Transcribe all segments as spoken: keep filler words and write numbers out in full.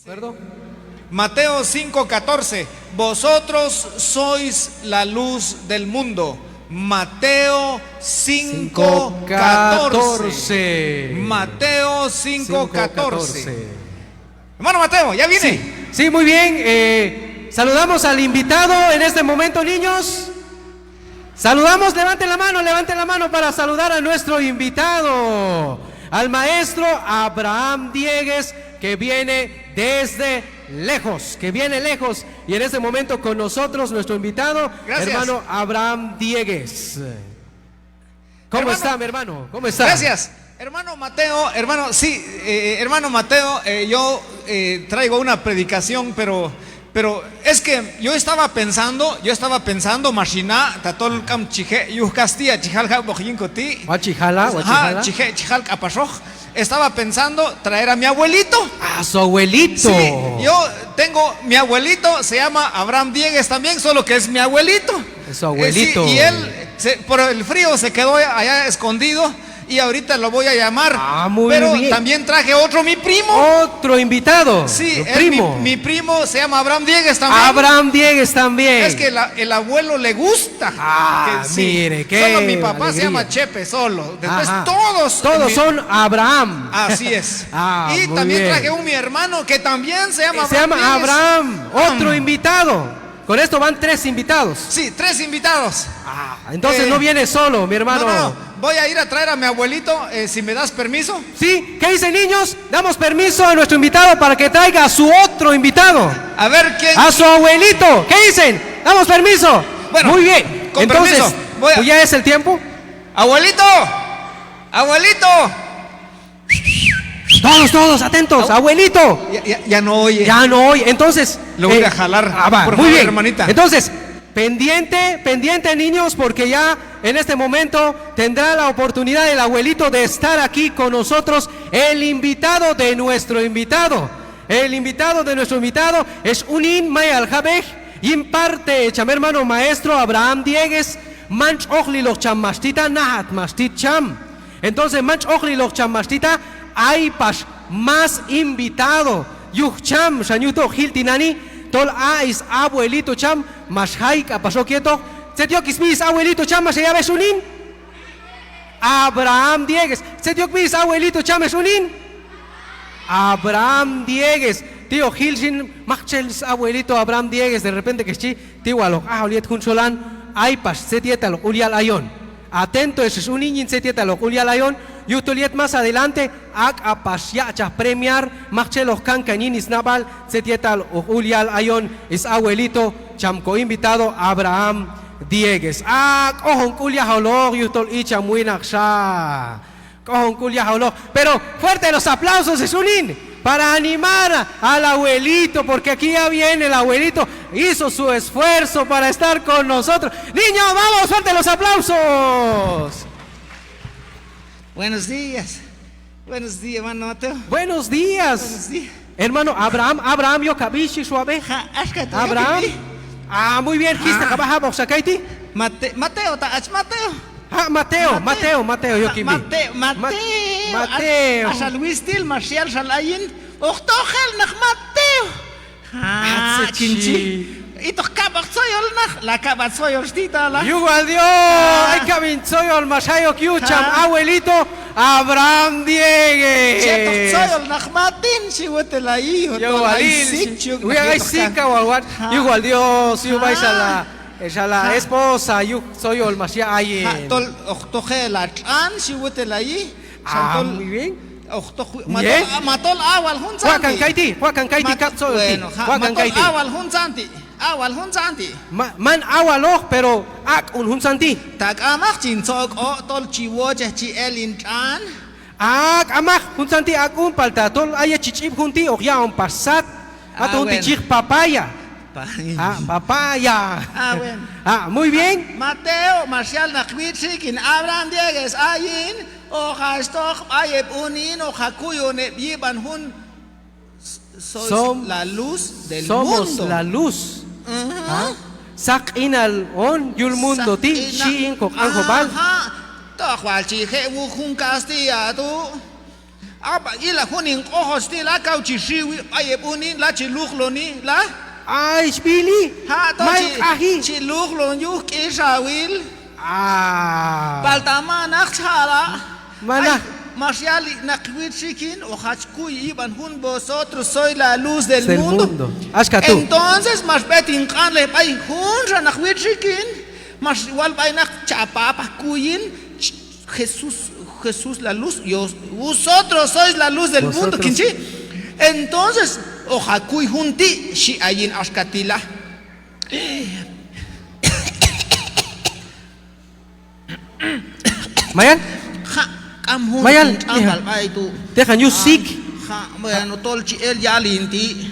¿De acuerdo? Mateo cinco catorce, "Vosotros sois la luz del mundo". Mateo cinco catorce. Cinco catorce. Mateo cinco catorce. Cinco catorce. Hermano Mateo, ya viene. Sí, sí, muy bien. Eh, saludamos al invitado en este momento, niños. Saludamos, levanten la mano, levanten la mano para saludar a nuestro invitado, al maestro Abraham Diegues, que viene desde lejos, que viene lejos, y en este momento con nosotros nuestro invitado, gracias, hermano Abraham Diegues. ¿Cómo está, mi hermano? ¿Cómo está? Gracias. Hermano Mateo, hermano, sí, eh, hermano Mateo, eh, yo, eh, traigo una predicación, pero, pero es que yo estaba pensando, yo estaba pensando, max hin na, tatol k'am chi je' yuj castilla, chi jal jab'oq yin koti'. Wal chi jala, wal chi jala. Ajá, chi je', chi jal k'apaxoq. Estaba pensando traer a mi abuelito. A su abuelito. Sí, yo tengo mi abuelito, se llama Abraham Diegues también, solo que es mi abuelito. Es su abuelito. Eh, sí, y él, se, por el frío, se quedó allá escondido y ahorita lo voy a llamar. Ah, muy bien. Pero también traje otro, mi primo. Otro invitado. Sí, él, mi primo. Mi, mi primo se llama Abraham Diegues también. Abraham Diegues también. Es que la, el abuelo le gusta. Ah, que sí. Mire, qué alegría. Solo mi papá se llama Chepe, solo. Después todos, ajá, todos son Abraham. Así es. Ah, muy bien. Y también traje un mi hermano que también se llama Abraham. Eh, se llama Abraham, otro invitado. Con esto van tres invitados. Sí, tres invitados. Ah, entonces no viene solo, mi hermano. Eh, no, no, voy a ir a traer a mi abuelito, eh, si me das permiso. Sí, ¿qué dicen, niños? Damos permiso a nuestro invitado para que traiga a su otro invitado. A ver, ¿quién? A su abuelito. ¿Qué dicen? ¿Damos permiso? Bueno, muy bien. Con permiso. Entonces, voy a... ¿Ya es el tiempo? Abuelito, abuelito. Todos, todos, atentos. Au. Abuelito. Ya, ya, ya no oye. Ya no oye. Entonces, lo voy a jalar. Eh, ah, va, muy bien, hermanita. Muy bien. Entonces, pendiente, pendiente, niños, porque ya en este momento tendrá la oportunidad el abuelito de estar aquí con nosotros, el invitado de nuestro invitado. El invitado de nuestro invitado es unin mayal jab'ej yin parte cham hermano maestro Abraham Diegues, man ch'ojliloq cham max tita, najat max tit cham. Entonces, man ch'ojliloq cham max tita, ay pax más invitado yuj cham, xan yuj tu' hoq jil tinani' tol a is abuelito cham max jay k'apax ok yetoq. Tzet yok isb'i is abuelito cham, max heyab'ej unin? Abraham Diegues. Tzet yok sb'i is abuelito cham ex unin? Abraham Diegues. Ti' hoq jil xin maktxel is abuelito Abraham Diegues, de repente kex chi, ti' wal hoq ajol yet jun xolan, ay pax tzet yetal hoq ul yal ayon. Atento ex ex unin yin tzet yetal hoq ul yal ayon, yujtol yet más adelante, a k'apax yaq'chaj premiar, maktxel hoq kankan yin is nab'al tzet yetal hoq ul yal ayon is abuelito cham ko invitado Abraham Diegues. A k'ojon k'ul yajwaloq yujtol icham winaq xa. K'ojon k'ul yajwaloq. Pero fuerte los aplausos ex unin para animar al abuelito, porque aquí ya viene el abuelito, hizo su esfuerzo para estar con nosotros. Niños, vamos, fuerte los aplausos. Buenos días. Buenos días, hermano Mateo. Buenos días. Buenos días. Hermano Abraham, Abraham yok hab'i, xhi wab'ej. Ja', axka tu'. Abraham. Ah, muy bien, jista, jab'a jab'oq xa kayti'. Mate-, Mateo, ta ach Mateo. Ja', Mateo, Mateo, Mateo yok inb'i. Mateo, Mateo. Axa, axa el wistil max yal xal ayin, hoq toj el naq Mateo. Ja', tzet chi. Itoq kab' hoq tzoyol naq, la kab' ha tzoyol xtita la. Yuj wal Dios, ay kab' hin tzoyol max jay ok yuj cham abuelito Abraham Diegues. Che, tok tzoyol naq Matin, xhi wutelayi, hoq tol ay sik, xhi wutelayi. Yuj wal Dios, yuj b'ay xa la, xa la esposa, yuj tzoyol max yaq' ayin. Ja', tol hoq toj el ha tx'an, xhi wutelayi. Ah, muy bien. Hoq toj, ma tol, ma tol ha wal juntzan ti'. Hoq kan kayti', hoq kan kayti', kab' tzoyol ti'. Bueno, ja', ma tol ha wal juntzan ti'. Ha wal juntzan ti'. Ma-, man ha waloq, pero ak'un juntzan ti'. Ta k'amaq chin tzok'o' tol chi wochej chi el hin tx'an. Ah, k'amaq, juntzan ti' ak'un, palta tol ha yet chi ch'ib' jun ti' hoq yaq'on pax sat. Aton jun ti' chi yiq papaya. Ah, papaya. Ah, bueno. Ah, muy bien. Mateo, max yal naq witx'ik hin Abraham Diegues ayin, hoq hach toj b'ay heb' unin, hoq ha kuyon heb' yib'an jun Sois la luz del mundo. Somos la luz. Ajá. Ah, saq q'inal on yul mundo ti', saq q'inal, xhi hin ko q'anjob'al. Ajá. Toj wal chi je' wuj jun castilla tu'. Ab'a ila jun hin q'ojoch ti' la, kaw chi xiwi b'ay heb' unin la, chi lujloni la. Ay, xb'ili. Ha', to, may chi q'aji, chi lujlon yuj k'ixawil. Ah. Palta manaq chala. Manaq. Ay, max yali naq witx'ikin, hoq hach kuy yib'an jun, vosotros sois la luz del mundo. Del mundo. Axka tu'. Entonces max b'et hin q'anlej b'ay junxa naq witx'ikin, max wal b'ay naq: cha papa, kuyin, ch-, Jesús, Jesús la luz, yo, vosotros sois la luz del mundo, vosotros, kin chi. Entonces hoq ha kuy jun ti', xhi ayin axka ti' la. Mayal. Ha', k'am jun, mayal, hin tx'anb'al b'ay tu'. Teqan yuj sik. Ha', bueno, tol chi el yal hin ti'.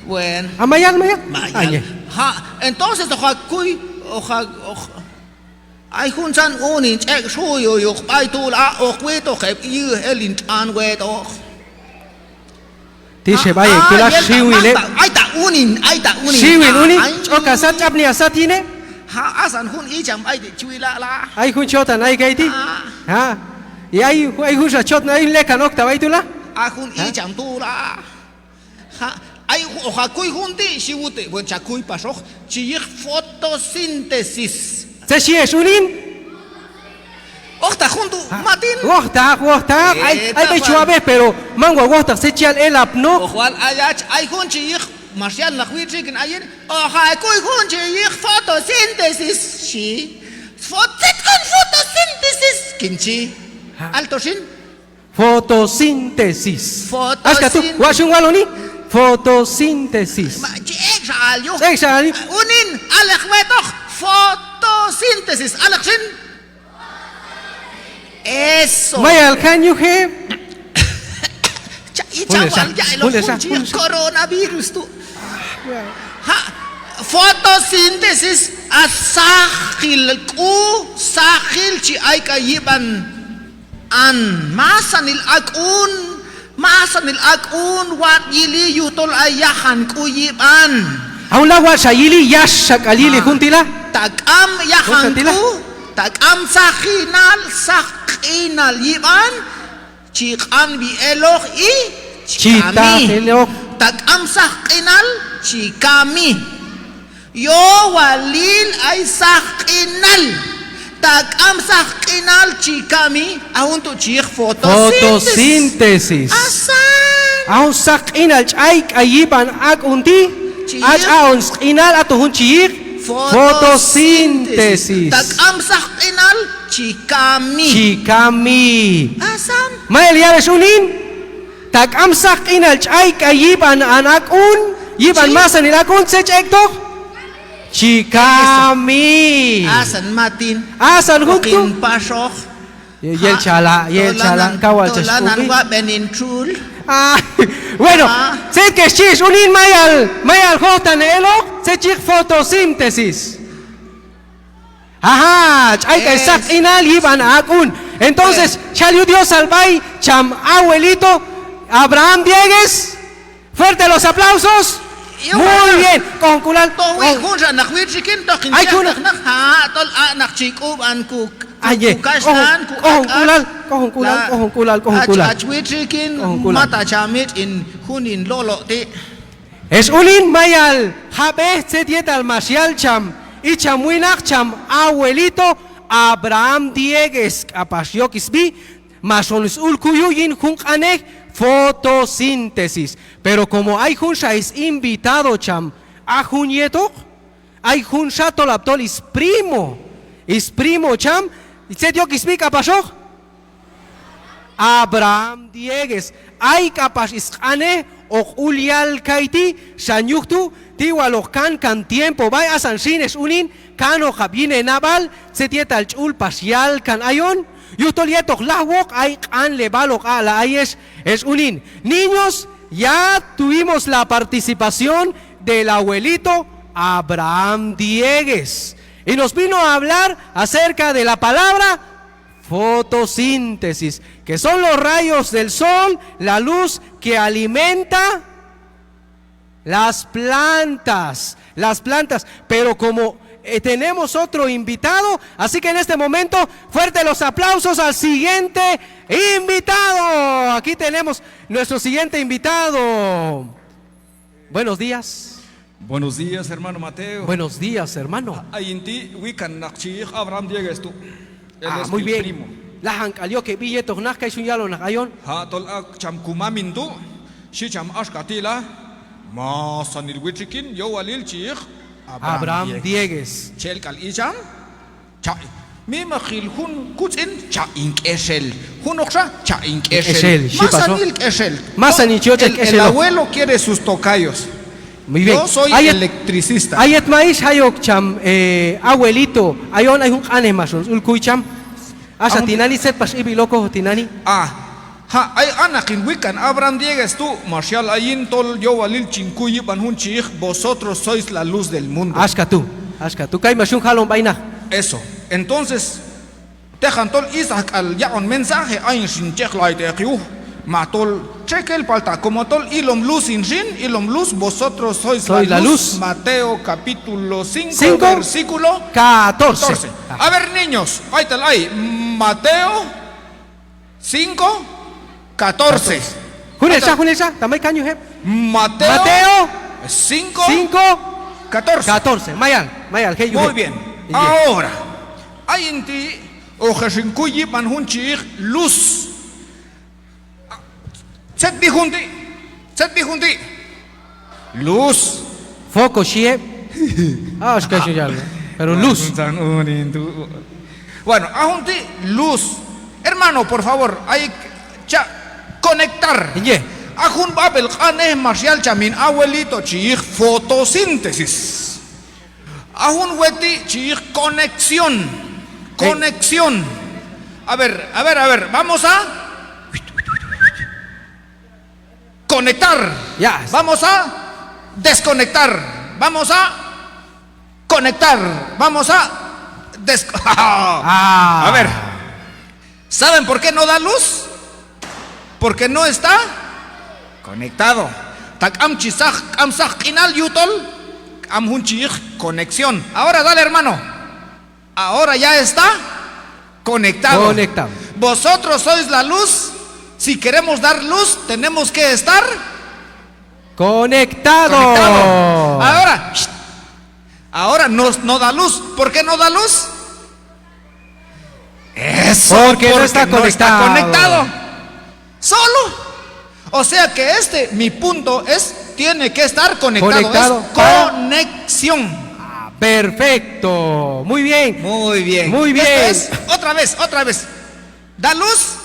Bueno. Ah, mayal, mayal. Mayal. Ah, ya. Ha', entonces hoq ha kuy, hoq ha, hoq, ay juntzan unin ch'ek' xuyuyoq b'ay tu' la, hoq witoq heb' yuj el hin tx'an wetoq. Ti' xeb'ay heb' tu' la, xiwil heb'. Ay ta unin, ay ta unin. Xiwil unin, ay, ch'ok ha sat, ch'apni ha sat yin heb'. Ha', asan jun icham b'ay ti' chi wila' la. Ay jun chotan ay kayti'. Ha'. Y ay, ay junxa chotan ay lekan okta b'ay tu' la. Ha jun icham tu' la. Ha', ay, hoq ha kuy jun ti', xhi wute', bueno, cha kuy paxoq, chi yiq fotosíntesis. Tzet xhi hex unin? Ojtaq jun tu', ha, Matin. Ojtaq, ojtaq. Ay, eh, ay b'ay chi wab'ej, pero man wal wojtaq tzet chi yal elapnoq. Hoq wal ayach, ay jun chi yiq, max yal naq witx'ikin ayin, hoq ha kuy jun chi yiq fotosíntesis, xhi. Fo-, tzet jun fotosíntesis, kin chi. Ha. Alto xin. Fotosíntesis. Fotosíntesis. Axka tu', watx' jun waloni. Fotosíntesis. Ma, chi ek'xa al yuj. Ek'xa al yuj. Unin, alek wetoq. Fotosíntesis. Alek xin. Eso. Mayal kan yuj heb'. Cha, i chawal ya, el jun chi coronavirus tu'. Ha, fotosíntesis, a saqil k'u, saqil chi ay k'al yib'an an masanil ak'un, masanil ak'un watx' yili yujtol ay yajan k'u yib'an. A jun la watx' xa yili, yax xa k'al yili jun ti' la. Ta k'am yajan k'u, ta k'am saqinal, saq q'inal yib'an, chi q'anwi eloq i chi kami. Ta k'am saq q'inal, chi kami. Yowalil ay saq q'inal. Ta k'am saq q'inal chi kami, a jun tu' chi yiq fotosíntesis. Fotosíntesis. Asan. A jun saq q'inal ch'ay k'al yib'an ak'un ti', chi yiq, a ch'aq'on sq'inal, aton jun chi yiq fotosíntesis. Fotosíntesis. Ta k'am saq q'inal chi kami. Chi kami. Asan. Mayal yal hex unin. Ta k'am saq q'inal ch'ay k'al yib'an an ak'un, yib'an masanil ak'un, tzet chi ek'toq? Chi kami. Asan Matin. Asan jun tu'. Hoqin paxoq. Ye-, yel chala, yel chala, kawal chach lanan wab'en hin txul. Ah, bueno, tzet kex chi hex unin, mayal, mayal jojtaqnej eloq tzet chi yiq fotosíntesis. Ajá, ch'ay k'al saq q'inal yib'an ak'un. Entonces, xal yuj Diosal b'ay cham abuelito Abraham Diegues. Fuerte los aplausos. Muy bien. K'ojonk'ulal. Ay jun xa naq witx'ikin, toq hin chejtaq naq, ha, tol a' naq chi k'ub'an ku, ku kaxhlan, ku ak'al. K'ojonk'ulal, k'ojonk'ulal, k'ojonk'ulal. Hach witx'ikin, mata cha mitx' hin jun hin lolo' ti'. Hex unin, mayal jab'ej tzet yetal max yal cham, icham winaq, cham abuelito Abraham Diegues k'apax yok sb'i, max on sul kuyu' yin jun q'anej fotosíntesis. Pero como ay junxa sinvitado cham, a jun yetoq, ay junxa tolab' tol sprimo, sprimo cham, tzet yok sb'i k'apaxoq? Abraham Diegues. Ay k'apax sq'anej hoq ul yal kayti', xan yuj tu' ti' wal hoq kankan tiempo b'ay, asan xin hex unin, kanoqab' yin henab'al tzet yetal ch'ul pax yalkan ayon, yujtol yetoq lajwoq ay q'anleb'al hoq aq'lay ayex, hex unin. Niños, ya tuvimos la participación del abuelito Abraham Diegues. Y nos vino a hablar acerca de la palabra fotosíntesis, que son los rayos del sol, la luz que alimenta las plantas, las plantas. Pero como Eh, tenemos otro invitado, así que en este momento, fuerte los aplausos al siguiente invitado. Aquí tenemos nuestro siguiente invitado. Buenos días. Buenos días, hermano Mateo. Buenos días, hermano. Ayin ti' wikan naq chi yiq Abraham Diegues tu'. Él es mi primo. Ah, muy bien. Lajan k'al yok heb'i yetoq naq, kay xyun yalon naq ayon. Ha' tol a cham ku mamin tu', xhi cham axka ti' la: Masanil witxikin, yowalil chi yiq Abraham Diegues. Chel k'al i cham. Cha-, mimajil jun kutz'in, cha' hin k'exel. Junoqxa, cha' hin k'exel. K'exel, xhi pax. Masanil k'exel. Masanil chi yochej k'exel. El, el abuelo quiere sus tocayos. Muy bien. Yo soy electricista. Ay yet, ay yet max jay ok cham, eh, abuelito. Ayon ay jun q'anej max on ul kuy cham. Axa tinani' tzet pax ib'il okoq tinani'. Ah, ha', ay a naq hin wikan Abraham Diegues tu', max yal ayin tol yowalil chin kuy yib'an jun chi yiq: Vosotros sois la luz del mundo. Axka tu', axka tu', kay max yun jalon b'ay naq. Eso. Entonces, teqan tol isaj k'al yaq'on mensaje, ayin xin chejlayteq yuj. Ma tol txekel, palta como tol ilom luz hin xin, ilom luz, vosotros sois la luz. Sois la luz. Mateo capítulo cinco, cinco, versículo catorce. Catorce. Ah. A ver, niños, b'aytal ay, Mateo cinco, catorce. Junelxa, junelxa, ta may kan yuj heb'. Mateo, Mateo cinco, cinco, catorce. Catorce. Mayal, mayal, je' yuj heb'. Muy bien. Ahora, ayin ti' hoq hex hin kuy yib'an jun chi yiq luz. Tzet b'i jun ti'? Tzet b'i jun ti'? Luz. Foco xhi heb'. Ah, xka xhi yal. Pero luz. Bueno, a jun ti' luz. Hermano, por favor, ay cha' conectar. Ye. A jun b'ab'el q'anej max yal cham hin abuelito chi yiq fotosíntesis. A jun wet ti' chi yiq conexión. Conexión. A ver, a ver, a ver, vamos a conectar. Ya. Vamos a desconectar. Vamos a conectar. Vamos a des-, ah. A ver. ¿Saben por qué no da luz? Porque no está conectado. Ta k'am chi saq, k'am saq q'inal yujtol k'am jun chi yiq conexión. Ahora dale, hermano. Ahora ya está conectado. Conectado. Vosotros sois la luz. Si queremos dar luz, tenemos que estar conectado. Conectado. Ahora, shh, ahora no, no da luz. ¿Por qué no da luz? Eso, porque no está conectado. Porque no está conectado. Solo. O sea que este, mi punto es, tiene que estar conectado. Conectado. Es conexión. Ah, perfecto. Muy bien. Muy bien. Muy bien. Esto es, otra vez, otra vez. ¿Da luz?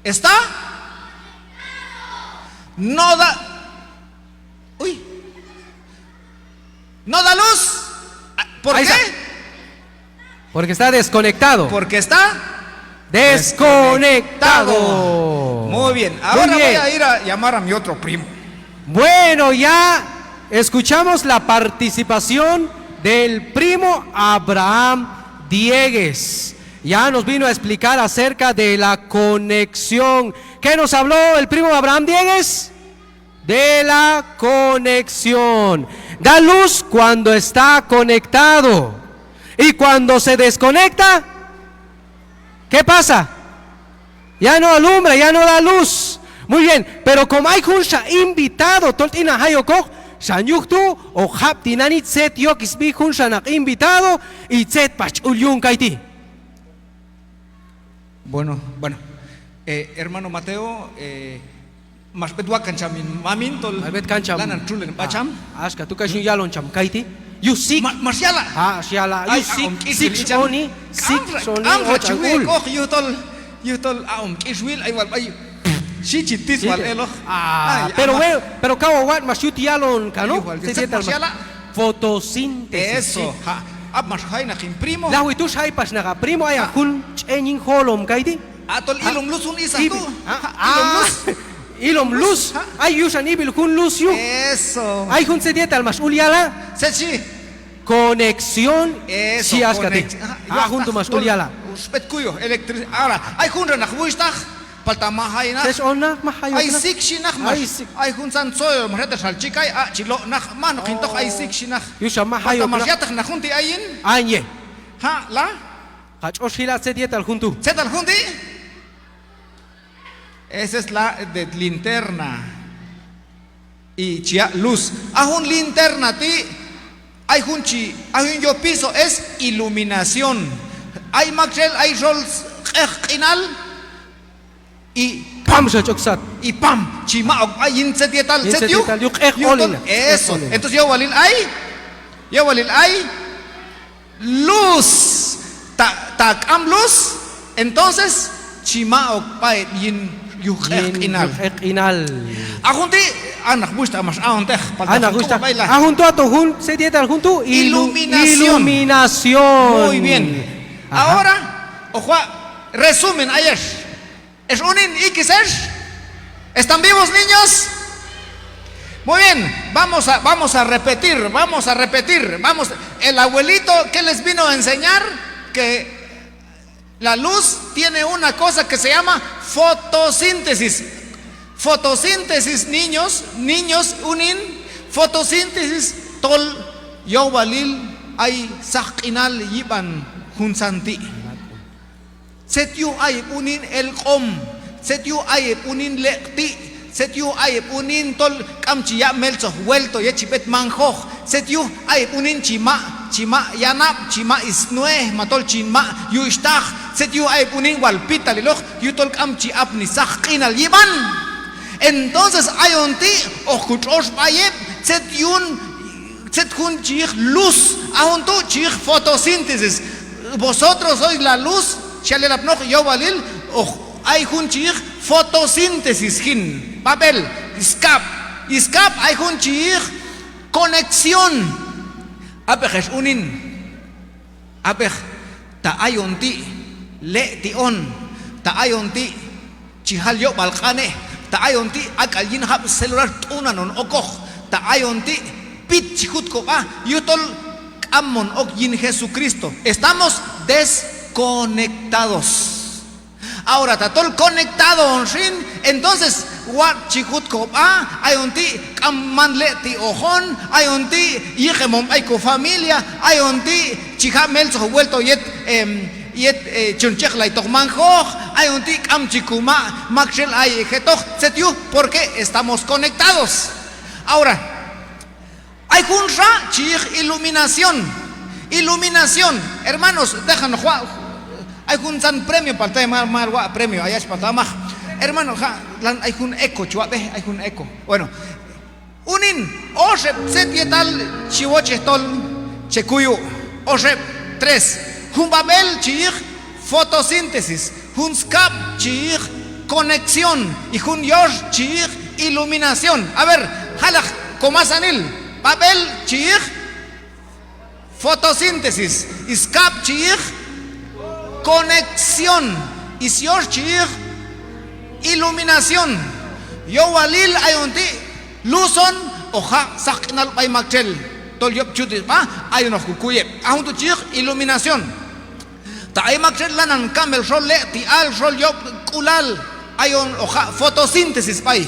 ¿Está? No da. Uy. No da luz. Ah, ¿por qué? Ahí está. Porque está desconectado. Porque está desconectado. Muy bien. Muy bien. Ahora voy a ir a llamar a mi otro primo. Bueno, ya escuchamos la participación del primo Abraham Diegues. Ya nos vino a explicar acerca de la conexión. ¿Qué nos habló el primo Abraham Diegues? De la conexión. Da luz cuando está conectado. Y cuando se desconecta, ¿qué pasa? Ya no alumbra, ya no da luz. Muy bien, pero como ay junxa invitado tol t'inan jayokoq, xan yuj tu' hoq jab' tinani' tzet yok sb'i junxa naq invitado y tzet pax ch'ul yun kayti'. Bueno, bueno. Eh, hermano Mateo, eh, max b'et wakan cham hin mamin tol max b'et kan cham, lanan txulen b'a cham. Ah, axka tu' kay xyun yalon cham kayti'. Yuj sik'. Ma-, max yala'. Ah, xyala'. Ay, yuj sik', sik' xoni, sik' xoni, k'amxa chi wi'ekoq yujtol, yujtol aq'om k'ixwil, ay wal b'ay. Xhi chi tis wal eloq. Ah, pero bueno, pero kaw ha watx' max yut yalon kanoq. Yuj wal, tzet yetal max yala'. Fotosíntesis. Eso, ha'. Ab' max jay naq hin primo. Lajwi tu' xjay pax naq ha primo, ay ha jun ch'en yin jolom kayti'. Ha' tol ilom luz jun isaj tu'. Ha', ilom luz. Ilom luz. Ay yuxan ib'il jun luz yuj. Eso. Ay jun tzet yetal max ul yala'. Tzet xhi. Conexión. Eso, xhi axka ti'. Ha' jun tu' max ul yala'. Xb'et kuyoj electricidad. Ahora, ay junxa naq wuxhtaq Palta maj ay naq. Ay sik xhi naq max. Ay juntzan tzoyol max ya'teq xal chikay, a' chi lo' naq, manoq hin toq ay sik xhi naq. Yuxan maj ay ok naq. Palta max ya'teq naq jun ti' ayin. Ayin ye. Ha' la. Ha tx'ox jila' tzet yetal jun tu'. Tzetal jun ti'. Esa es la de linterna. Y chi ya' luz. A jun linterna ti', ay jun chi, ay jun yopiso es iluminación. Ay maktxel, ay xol q'eqq'inal. Y pam xa ch'ok sat. Y pam, chi ma' ok b'ay yin tzet yetal, tzet yuj. Yuj q'eqq'inal. Eso. Entonces yowalil ay, yowalil ay luz. Ta, ta k'am luz, entonces chi ma' ok b'a heb' yin yuj q'eqq'inal. Yin yuj q'eqq'inal. A jun ti', a naq wuxhtaq max a'onteq, palta a jun tu' aton jun tzet yetal jun tu', ilu-, iluminación. Iluminación. Muy bien. Ahora hoq waq' resumen ayex. Ex unin, ikis ex. ¿Están vivos, niños? Muy bien, vamos a, vamos a repetir, vamos a repetir, vamos. El abuelito, ¿qué les vino a enseñar? Que la luz tiene una cosa que se llama fotosíntesis. Fotosíntesis, niños, niños, unin, fotosíntesis, tol yowalil ay saqk'inal yib'an juntzan ti'. Tzet yuj ay heb' unin elq'om, tzet yuj ay heb' unin leq'ti', tzet yuj ay heb' unin tol k'am chi yaq' meltzoj vuelto yet chi b'et manjoj, tzet yuj ay heb' unin chi ma', chi ma' yanab', chi ma' snuej, ma tol chi ma' yuxhtaq, tzet yuj ay heb' unin wal pitaliloq, yujtol k'am chi apni saqk'inal yib'an. Entonces ayon ti' hoq kotx'ox b'ay heb' tzet yun tzet jun chi yiq luz, a jun tu' chi yiq fotosíntesis. Vosotros sois la luz, chi yal elapnoq yowalil, hoq ay jun chi yiq fotosíntesis jin. B'ab'el, skab', skab' ay jun chi yiq conexión. Ab'ej ex unin. Ab'ej, ta ayon ti' leq'ti' on, ta ayon ti' chi jal yob'al q'ane', ta ayon ti' ak'al yin jab' celular t'unan on okoq, ta ayon ti' pit chi jut kob'a, yujtol k'am on ok yin Jesucristo. Estamos desconectados. Ahora, tatol conectado on xin, entonces watx' chi jut kob'a, ayon ti' k'am man leq'ti' oq on, ayon ti' yiqem on b'ay kofamilia, ayon ti' chi jaq' meltzoj vuelto yet, em, yet, eh, chon cheqlaytoq manjoj, ayon ti' k'am chi koma' maktxel ayek' jetoq, tzet yuj, porque estamos conectados. Ahora, ay junxa chi yiq iluminación. Iluminación. Hermanos, dejan hoq waq', ay juntzan premio palta, mal, mal waq' premio, ayach palta maj. Hermano, ha', lan ay jun eco, chi wab'ej, ay jun eco. Bueno, unin, oxeb' tzet yetal chi wochej tol che kuyu'. Oxeb', tres. Jun b'ab'el chi yiq fotosíntesis, jun skab' chi yiq conexión, y jun yox chi yiq iluminación. A ver, jalaq komasanil, b'ab'el chi yiq fotosíntesis, skab' chi yiq conexión, y syox chi yiq iluminación. Yowalil ayon ti' luz on, hoq jaq' saqk'inal b'ay maktxel tol yob' chut sb'a, ayon hoq kokuy heb'. A jun tu' chi yiq iluminación. Ta ay maktxel lanan kamel xol leq'ti'al, xol yob'k'ulal, ayon hoq jaq' fotosíntesis b'ay.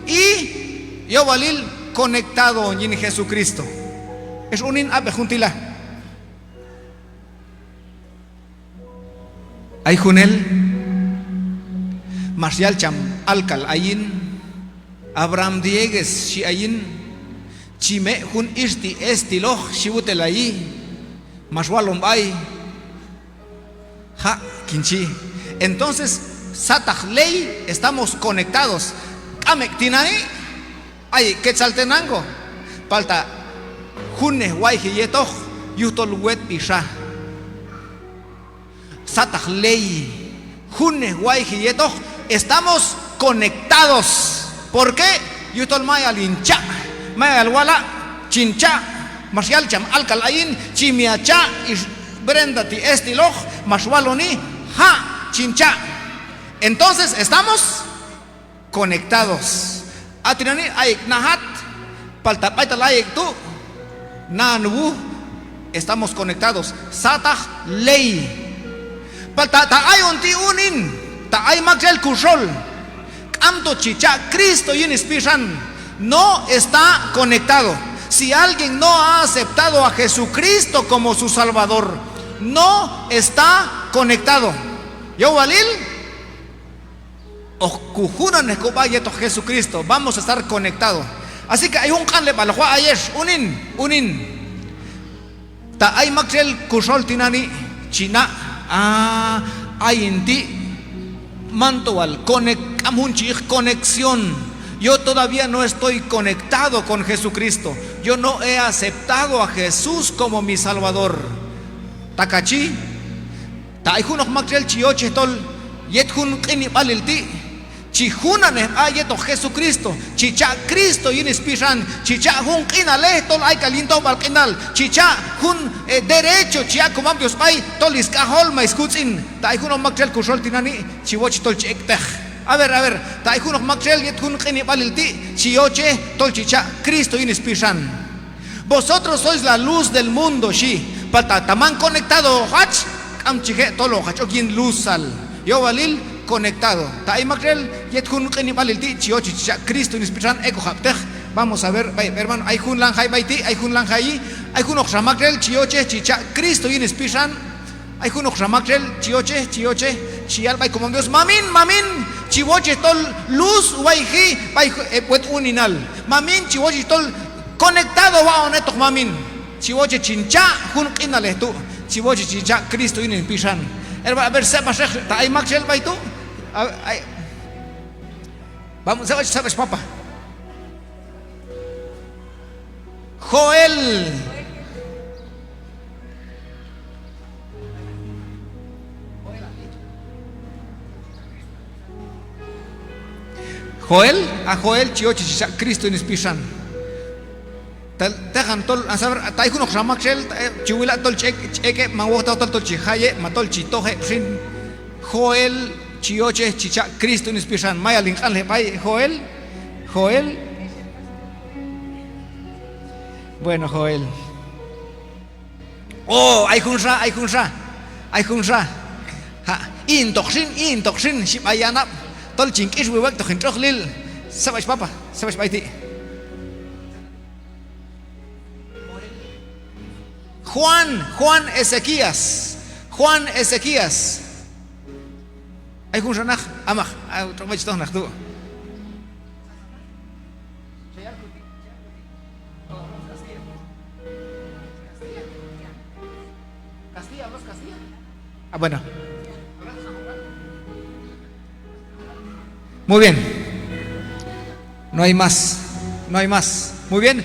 Y yowalil conectado on yin Jesucristo. Ex unin, ab'ej jun ti' la. Ay junel max yal cham alkal ayin, Abraham Diegues xhi ayin, chi me' jun ix ti' estiloq, xhi wutelayi, max walon b'ay. Ha', kin chi. Entonces sataq ley, estamos conectados. K'am ek' tinani', ay ek' Quetzaltenango, palta junnej wayji yetoq, yujtol wetb'i xa. Sataq ley, junnej wayji yetoq, estamos conectados. ¿Por qué? Yujtol mayal hin cha', mayal wala' chin cha', max yal cham alkal ayin, chi mi ha cha' ix Brenda ti' estiloq, max waloni, ha', chin cha'. Entonces estamos conectados. A tinani' ay ek' najat, palta b'aytal ay ek' tu', nahan wuj, estamos conectados. Sataq ley. Palta ta ayon ti' unin Ta ay maktxel kuxol k'amto chi cha' Cristo yin spixan, no está conectado. Si alguien no ha aceptado a Jesucristo como su Salvador, no está conectado. Yowalil hoq kujunanej kob'a yetoq Jesucristo, vamos a estar conectado. Así que ay jun q'anleb'al hoq waq' ayex, unin, unin. Ta ay maktxel kuxol tinani' chi na', ah, ayin ti' manto wal conec-, k'am jun chi yiq conexión. Yo todavía no estoy conectado con Jesucristo. Yo no he aceptado a Jesús como mi Salvador. Ta kachi, ta ay junoq maktxel chi yochej tol yet jun q'inib'alil ti' chi junanej sb'a yetoq Jesucristo, chi cha' Cristo yin spixan, chi cha' jun q'inalej tol ayk'al yin tojb'al q'inal, chi cha' jun, eh, derecho chi yaq' komam Dios b'ay tol sk'ajol ma skutz'in. Ta ay junoq maktxel kuxol tinani' chi wochej tol chi ek'teq. A ver, a ver, ta ay junoq maktxel yet jun q'inib'alil ti' chi yochej tol chi cha' Cristo yin spixan. Vosotros sois la luz del mundo, xhi. Palta ta man conectado hoq hach, k'am chi je' tol hoq hach ok yin luzal. Yowalil conectado. Ta ay maktxel yet jun q'inib'alil ti' chi yochej chi cha' Cristo yin spixan, ek'ojab'teq. Vamos a ver, b'ay, hermano, ay jun lan jay b'ay ti', ay jun lan jayi, ay junoqxa maktxel chi yochej chi cha' Cristo yin spixan. Ay junoqxa maktxel chi yochej, chi yochej, chi yal b'ay komam Dios: Mamin, mamin, chi wochej tol luz wayji b'ay heb' wet uninal. Mamin, chi wochej tol conectado waq'on hetoq, mamin. Chi wochej chin cha' jun q'inalej tu', chi wochej chin cha' Cristo yin hin pixan. Hermano, a ver, seb'axeq ta ay maktxel b'ay tu'. A ver, ay. Vamos, seb'ax, seb'ax papa. Joel. Joel, a Joel chi yochej chi cha' Cristo yin hin pixan. Tal, teqan tol, a saber, ta ay junoqxa maktxel, ta, eh, chi wila' tol chi ek', chi ek' heb', man wojtaqoq tol, tol chi jay heb', ma tol chi toj heb' xin. Joel chi yochej chi cha' Cristo yin hin pixan. Mayal hin q'anlej b'ay, Joel, Joel. Bueno, Joel. Oh, ay junxa, ay junxa, ay junxa. Ha, i'intoq xin, i'intoq xin, xhi b'ay yanab'. Tol chin k'ixwi wek'toq hin tx'oqlil. Seb'ax papa, seb'ax b'ay ti'. Juan, Juan Ezequías. Juan Ezequías. Ay junxa naq, amaq, a, tx'oq b'ay chi toj naq tu'. Ah, bueno. Muy bien. No hay más. No hay más. Muy bien.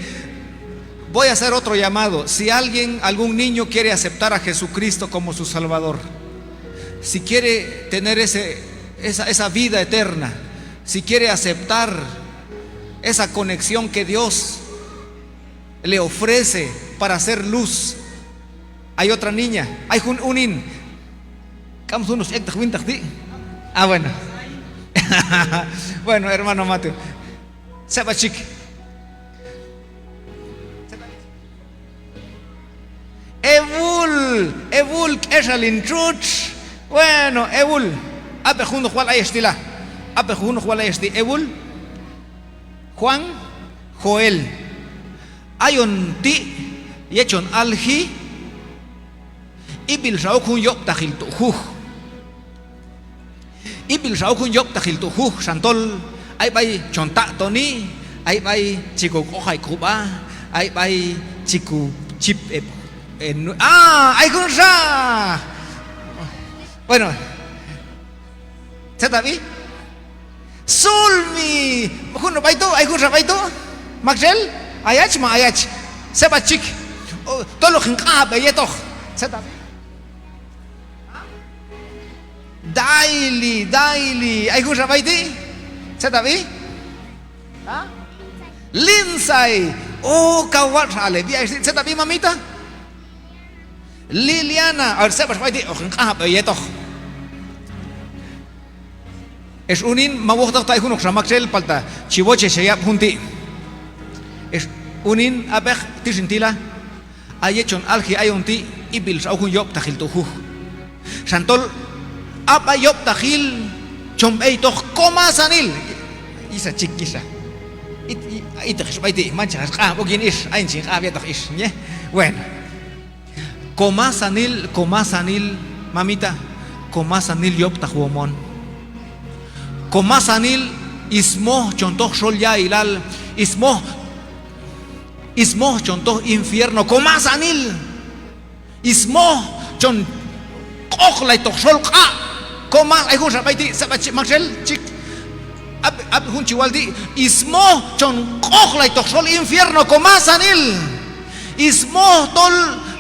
Voy a hacer otro llamado. Si alguien, algún niño quiere aceptar a Jesucristo como su Salvador, si quiere tener ese, esa, esa vida eterna, si quiere aceptar esa conexión que Dios le ofrece para hacer luz. Hay otra niña, ay jun unin. K'am junoq ek'taq wintaq ti'. Ah, bueno. Bueno, hermano Mateo. Seb'ach chik. Ewul, ewul, k'exal hin txutx. Bueno, ewul. Ab'ej junoq wal ayex ti' la. Ab'ej junoq wal ayex ti', ewul. Juan, Joel. Ayon ti' yet chon alji, ib'ilxa ok jun yob'taqil tu' juj. Ib'ilxa ok jun yob'taqil tu' juj, xan tol ay b'ay chon taq'toni, ay b'ay chi kok'ojay kob'a, ay b'ay chi kochip heb', eh, nu-, ah, ay junxa. Bueno, tzetab'i? Sulmi, jun b'ay tu', ay junxa b'ay tu'. Maktxel, ayach ma ayach. Seb'ach chik. O, tol hoq hin q'anjab' heyetoq. Tzetab'i? Dayli, Dayli. Ay junxa b'ay ti'. Tzetab'i? ¿Ah? Linsay. O, kaw watx' ale, b'i ay, tzetab'i, mamita? Liliana. A ver, seb'ach b'ay ti', hoq hin q'anjab' heyetoq. Ex unin, man wojtaqoq ta ay junoqxa maktxel, palta chi wochej heyab' jun ti'. Ex unin, ab'ej, tix hin tila. A yet chon alji ayon ti', ib'ilxa ok jun yob'taqil tu' juj. Xan tol a b'ay yob'taqil chon b'eytoq komasanil. Ixa chik, ixa. It, it, iteq ix b'ay ti', manchaq ix q'anjab' ok yin ix, ayin chin q'anjab' yetoq ix, ¿nie? Bueno. Komasanil, komasanil, mamita, komasanil yob'taqwom on. Komasanil, smoj chon toj xol ya'ilal, smoj, smoj chon toj infierno, komasanil. Smoj chon q'oqlaytoq xol q'aq'. Koma, ay junxa b'ay ti', seb'a chi, maktxel chik. Ab', ab' jun chi wal ti', smoj chon q'oqlaytoq xol infierno komasanil. Smoj tol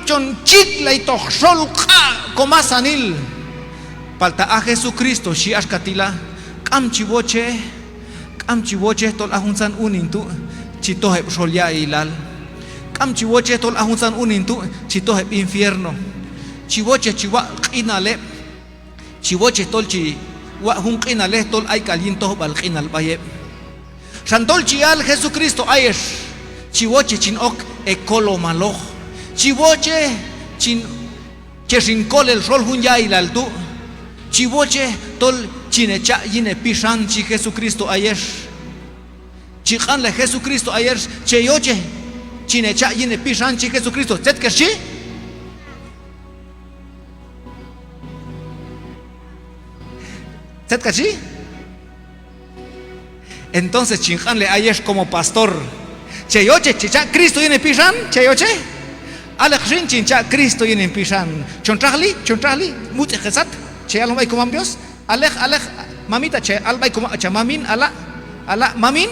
chon chiklaytoq xol q'aq' komasanil. Palta a Jesucristo xhi axka ti' la: K'am chi woche, k'am chi woche tol a juntzan unin tu' chi toj heb' xol ya'ilal. K'am chi woche tol a juntzan unin tu' chi toj heb' infierno. Chi woche chi waq' q'inal heb'. Chi woche tol chi waq' jun q'inalej tol ay k'al yin tojb'al q'inal b'ay heb'. Xan tol chi yal Jesucristo ayex: Chi woche chin ok hekolomaloq. Chi woche chin, chex hin kol el xol jun ya'ilal tu'. Chi woche tol chin hecha' yin hepixan, xhi Jesucristo ayex. Chi q'anlej Jesucristo ayex: Che yoche chin hecha' yin hepixan, xhi Jesucristo. Tzet kex chi? Tzet kach chi? Entonces chin q'anlej ayex como pastor: Che yoche checha' Cristo yin hepixan, che yoche. Aleq xin chin cha' Cristo yin hepixan. Chon txajli, chon txajli, mutz'ej hesat, che yalon b'ay komam Dios. Aleq, aleq, mamita, che al b'ay koma, cha mamin, ala', ala' mamin.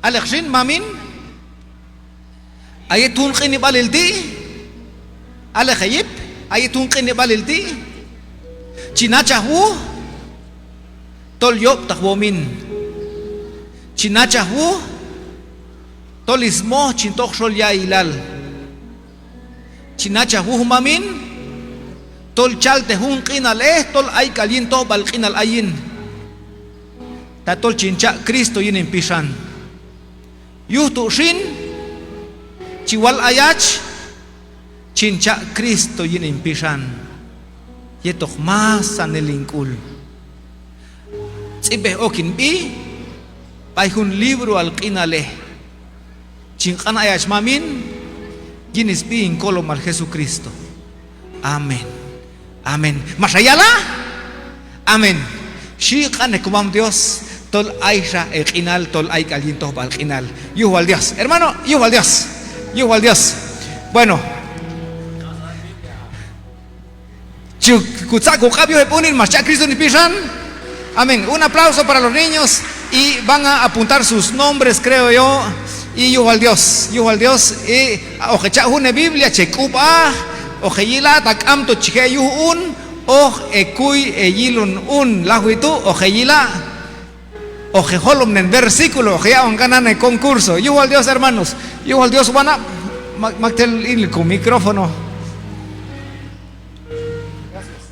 Aleq xin mamin. A yet jun q'inib'alil ti', aleq heyip, a yet jun q'inib'alil ti' chi nachaj wuj tol yob'taqwom hin. Chi nachaj wuj tol smoj chin toj xol ya'ilal. Chi nachaj wuj mamin tol chaltej jun q'inalej tol ay k'al yin tojb'al q'inal ayin. Tatol chin cha' Cristo yin hin pixan. Yuj tu' xin chi wal ayach, chin cha' Cristo yin hin pixan yetoq masanil hin k'ul. Tz'ib'ej ok hin b'i b'ay jun libroal q'inalej. Chin q'an ayach mamin yin sb'i hin kolomal Jesucristo. Amén. Amén. Max heyala'? Amén. Xhi q'anej komam Dios tol ayxa heq'inal tol ay k'al yin tojb'al q'inal. Yuj wal Dios. Hermano, yuj wal Dios. Yuj wal Dios. Bueno. Chi kutzaq' koq'ab' yuj heb' unin max cha' Cristo yin pixan. Amén. Un aplauso para los niños y van a apuntar sus nombres, creo yo. Y yuj wal Dios, yuj wal Dios. Y hoq hecha' jun hebiblia che k'ub'aj, hoq heyila', ta k'amto chi je' yuj un, hoq hekuy heyilon un, lajwi tu' hoq heyila'. Hoq hejolomnen versículo, hoq heyaq'on kan nani concurso. Yuj wal Dios, hermanos. Yuj wal Dios, wanab'. Mak, mak tel in ko micrófono.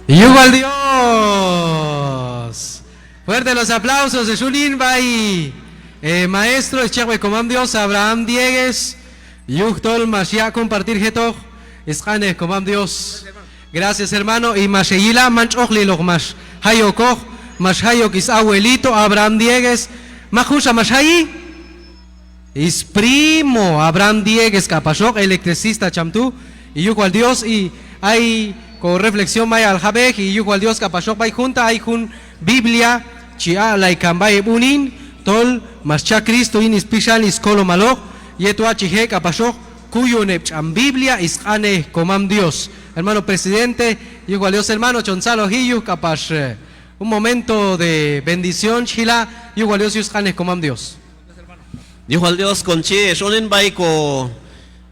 Yuj wal Dios. Fuerte los aplausos, hex unin b'ay, eh, maestro, schejb'ej komam Dios, Abraham Diegues, yujtol max yaq' compartir jetoq sq'anej komam Dios. Gracias, hermano. Y max heyila', man tx'oqliloq max jay okoq, max jay ok sabuelito Abraham Diegues. Mak junxa max jayi? Sprimo Abraham Diegues k'apaxoq, electricista cham tu'. Y yuj wal Dios, y ay ko reflexión mayal jab'ej, y yuj wal Dios k'apaxoq b'ay junta ay jun Biblia chi aq'lay kan b'ay heb' unin tol max cha' Cristo yin spixan skolomaloq, yet watx' chi je' k'apaxoq kuyon heb' ch'an Biblia sq'anej komam Dios. Hermano presidente, yuj wal Dios, hermano, chon tzaloji yuj k'apax, eh, un momento de bendición chi jila', yuj wal Dios yuj sq'anej komam Dios. Yuj wal Dios, kon chi hex unin b'ay ko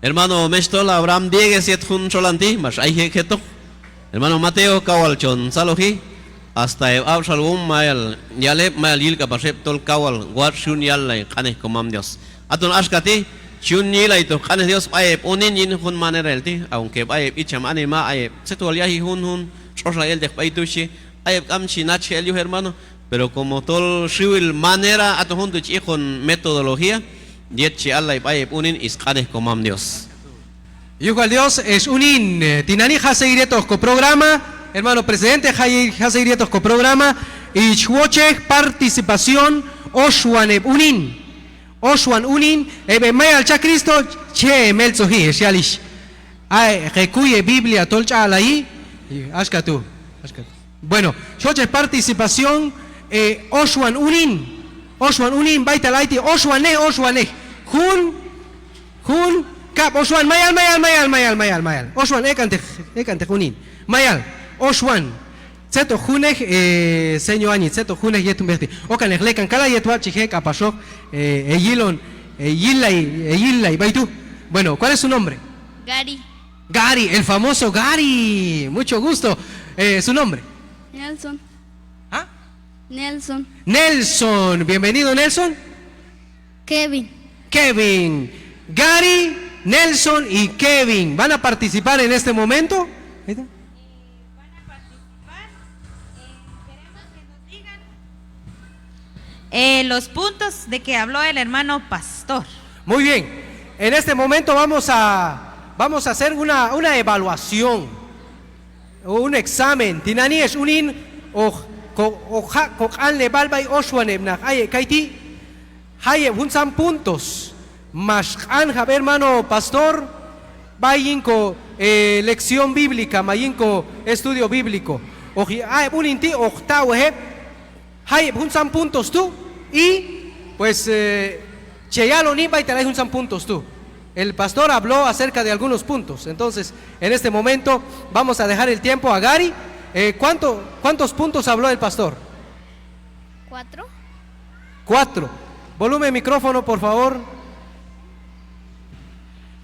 hermano maxhtol Abraham Diegues yet jun txolan ti' max ayji ek' jetoq. Hermano Mateo, kawal chon tzaloji, hasta heb' ab'xalwom mayal yal heb', mayal yil k'apax heb' tol kawal watx' chi yun yallay q'anej komam Dios. Haton axka ti' chi yun yilaytoq q'anej Dios b'ay heb' unin yin jun manerail ti', aunque b'ay heb' icham anima ay heb' tzet wal yaji junjun tx'oxlay elteq b'ay tu' xhi, ay heb' k'am chi nachaj el yuj, hermano, pero como tol xiwil manera, haton jun tu' chi iqon metodología yet chi allay b'ay heb' unin sq'anej komam Dios. Yuj wal Dios, hex unin, eh, tinani' ja' seguir yetoq ko programa, hermano presidente, ja' seguir yetoq ko programa, Ich wochej participación oxwan heb' unin. Oxwan unin, heb', heb' mayal cha' Cristo, che meltzoji, ex yalix. Ay, je kuy heb' Biblia tol ch'a'layi. Axka tu', axka tu'. Bueno, chi wochej participación, eh, oxwan unin. Oxwan unin, b'aytal ay ti', oxwanej, oxwanej. Jun, jun, kab', oxwan, mayal, mayal, mayal. Oxwan, ek'anteq, ek'anteq unin. Mayal, oxwan. Tzet hoq junej, eh, seño Añi, tzet hoq junej yet jun b'ej ti'. Okan ek' lekan kala yet watx' chi je' k'apaxoq, eh, heyilon, heyillay, heyillay b'ay tu'. Bueno, ¿cuál es su nombre? Gary. Gary, el famoso Gary. Mucho gusto. Eh, ¿su nombre? Nelson. ¿Ah? Nelson. Nelson. Bienvenido, Nelson. Kevin. Kevin. Gary, Nelson y Kevin van a participar en este momento. Ahí está. Eh, los puntos de que habló el hermano pastor. Muy bien. En este momento vamos a, vamos a hacer una, una evaluación. Un examen. Tinani' ex unin hoq ko, hoq jaq' koq'anleb'al b'ay oxwan heb' naq ayek' kayti'. Jayeb' juntzan puntos max q'anjab' hermano pastor b'ay yin ko, eh, lección bíblica ma yin ko estudio bíblico. Hoq, a heb' unin ti' hoq taw heb' jayeb' juntzan puntos tu', y, pues, eh, che yaloni b'aytal ay juntzan puntos tu'. El pastor habló acerca de algunos puntos. Entonces, en este momento vamos a dejar el tiempo a Gary. Eh, ¿cuánto, cuántos puntos habló el pastor? Cuatro. Cuatro. Volumen micrófono, por favor.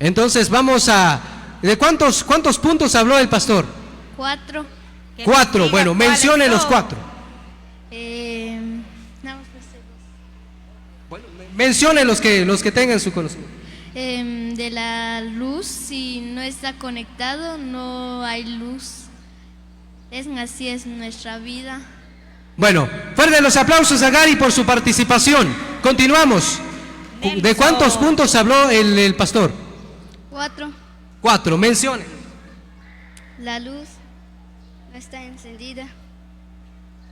Entonces vamos a, ¿de cuántos, cuántos puntos habló el pastor? Cuatro. Cuatro. Bueno, mencione los cuatro. Eh, nada más me sé dos. Bueno, me-, mencione los que, los que tengan su conocimiento. Em, de la luz, si no está conectado, no hay luz. Es, así es nuestra vida. Bueno, fuerte los aplausos a Gary por su participación. Continuamos. ¿De cuántos puntos habló el, el pastor? Cuatro. Cuatro, mencione. La luz no está encendida.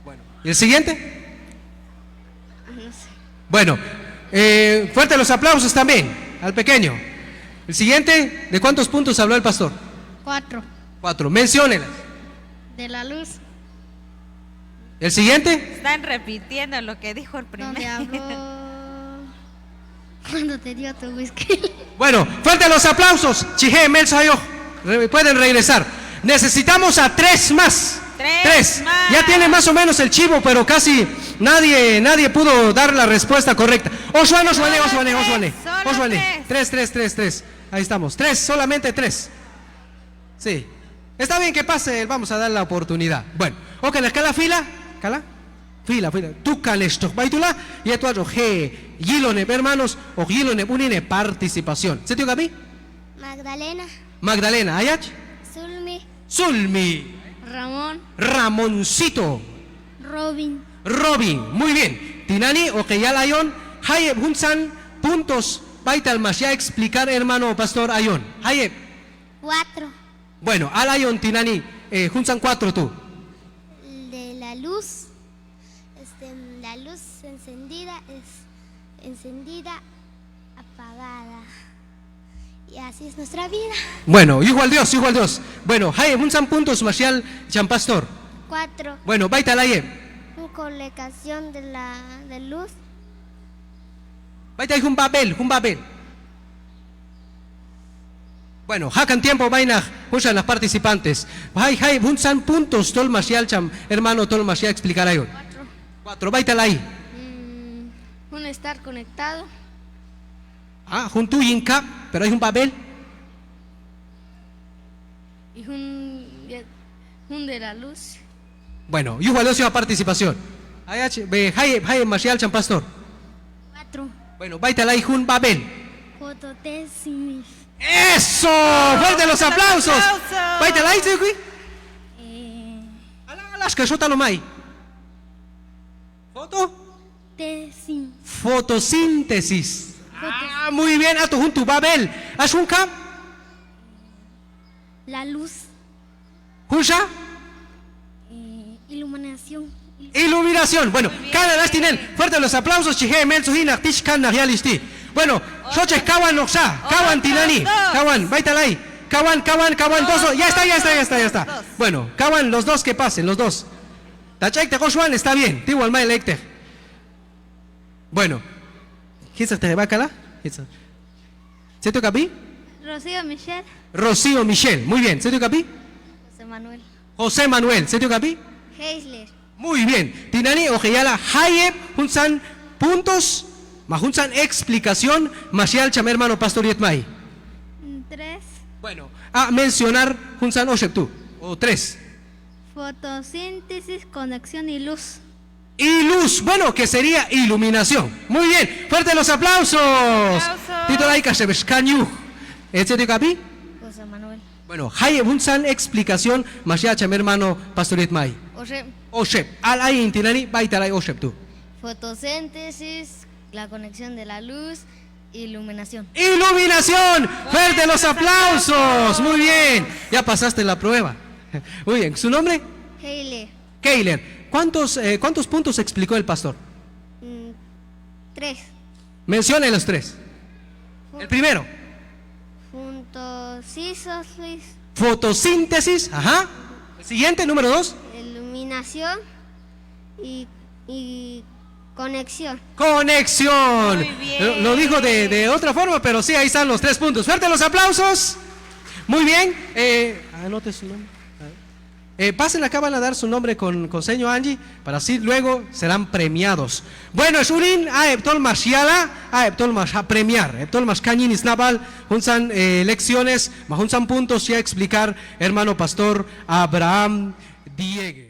Bueno, ¿y el siguiente? Ah, no sé. Bueno, eh, fuerte los aplausos también al pequeño. El siguiente, ¿de cuántos puntos habló el pastor? Cuatro. Cuatro, menciónelas. De la luz. ¿El siguiente? Están repitiendo lo que dijo el primero. Donde habló cuando te dio tu whisky. Bueno, fuerte los aplausos. Chi je' meltzojayoq. Re-, pueden regresar. Necesitamos a tres más. Tres más. Ya tiene más o menos el chivo, pero casi nadie, nadie pudo dar la respuesta correcta. Oxwan, oxwan, oxwan, oxwan. Solo tres, solo tres. Tres, tres, tres, tres. Ahí estamos. Tres, solamente tres. Sí. Está bien que pase, vamos a dar la oportunidad. Bueno, okan ek' kala fila, kala. Fila, fila. Tukan ek'toq b'ay tu' la, yet watx' hoq je' yilon heb' hermanos, hoq yilon heb' unin heb' participación. ¿Tzet yok abi'? Magdalena. Magdalena, ¿ayach? Zulmi. Zulmi. Ramón. Ramoncito. Robin. Robin. Muy bien. Tinani' hoq heyal ayon jayeb' juntzan puntos b'aytal max yaq' explicar hermano pastor ayon. Jayeb'. Cuatro. Bueno, al ayon tinani', eh, juntzan cuatro tu'. De la luz, este, la luz encendida es encendida, apagada. Y así es nuestra vida. Bueno, yuj wal Dios, yuj wal Dios. Bueno, jayeb' juntzan puntos max yal cham pastor. Cuatro. Bueno, b'aytal ayeb'. Una colocación de la, de luz. B'aytal ay jun b'ab'el, jun b'ab'el. Bueno, ja'kan tiempo b'ay naq junxa naq participantes. Jay, jay, juntzan puntos tol max yal cham hermano tol max yal explicar ayon. Cuatro. Cuatro, b'aytal ay. Mm, un estar conectado. Ah, jun tu' yin kab', pero ay jun b'ab'el. Y jun, jun de la luz. Bueno, yuj wal Dios yuj ha participación. Ayach, b'ay, jayeb', jayeb' max yal cham pastor. Cuatro. Bueno, b'aytal ay jun b'ab'el. Fototesis. ¡Eso! ¡Fuerte los aplausos! Aplausos. B'aytal ay, tzet yuj? Eh. Ala, ala, axka xol talon may. ¿Foto? Tesis. Fotosíntesis. Fotos- Ah, muy bien, aton jun tu' b'ab'el. Ax jun kab'. La luz. ¿Junxa? Eh, iluminación. Iluminación. Bueno, kanan hach tinen. Fuerte los aplausos, chi je' meltzoj naq ti', chi kan naq yalixh ti'. Bueno, xotx'ej kawanoqxa, kawan tinani'. Kawan, b'aytal ay. Kawan, kawan, kawan, dos, dos. Ya está, ya está, ya está, ya está. Bueno, kawan, los dos que pasen, los dos. Ta ch'ek'teq oxwan, está bien. Ti' wal max el ek'teq. Bueno. Jitz ek'teq heb' akala. Jitz. ¿Tzet yok ha b'i? Rocío Michel. Rocío Michel. Muy bien. ¿Tzet yok ha b'i? José Manuel. José Manuel. ¿Tzet yok ha b'i? Heisler. Muy bien. Tinani' hoq heyala' jayeb' juntzan puntos ma juntzan explicación max yal cham hermano pastor yet may. Mm, tres. Bueno, a mencionar juntzan oxeb' tu'. O tres. Fotosíntesis, conexión y luz. Y luz, bueno, que sería iluminación. Muy bien, fuerte los aplausos. Aplausos. Ti tol ay kax heb' ex kan yuj. ¿Tzet yok ha b'i? José Manuel. Bueno, jayeb' juntzan explicación max yal cham hermano pastor yet may. Oxeb'. Oxeb'. Al ayin tinani', b'aytal ay oxeb' tu'. Fotosíntesis, la conexión de la luz, iluminación. Iluminación. Fuerte los aplausos. Muy bien. Ya pasaste la prueba. Muy bien. ¿Su nombre? Heile. Keiler, ¿cuántos, eh, cuántos puntos explicó el pastor? Mm, tres. Mencione los tres. Fu- El primero. Fotosíntesis. Fotosíntesis, ajá. El siguiente, número dos. Iluminación y, y conexión. Conexión. Muy bien. Lo, lo dijo de, de otra forma, pero sí, ahí están los tres puntos. Fuerte los aplausos. Muy bien. Eh, anote su nombre. A ver. Eh, pasen acá, van a dar su nombre con, con seño Angie, para así luego serán premiados. Bueno, ex unin, a heb' tol max yala', a heb' tol max ja' premiar, heb' tol max kan yin is nab'al juntzan, eh, lecciones ma juntzan puntos ya explicar hermano pastor Abraham Diegue.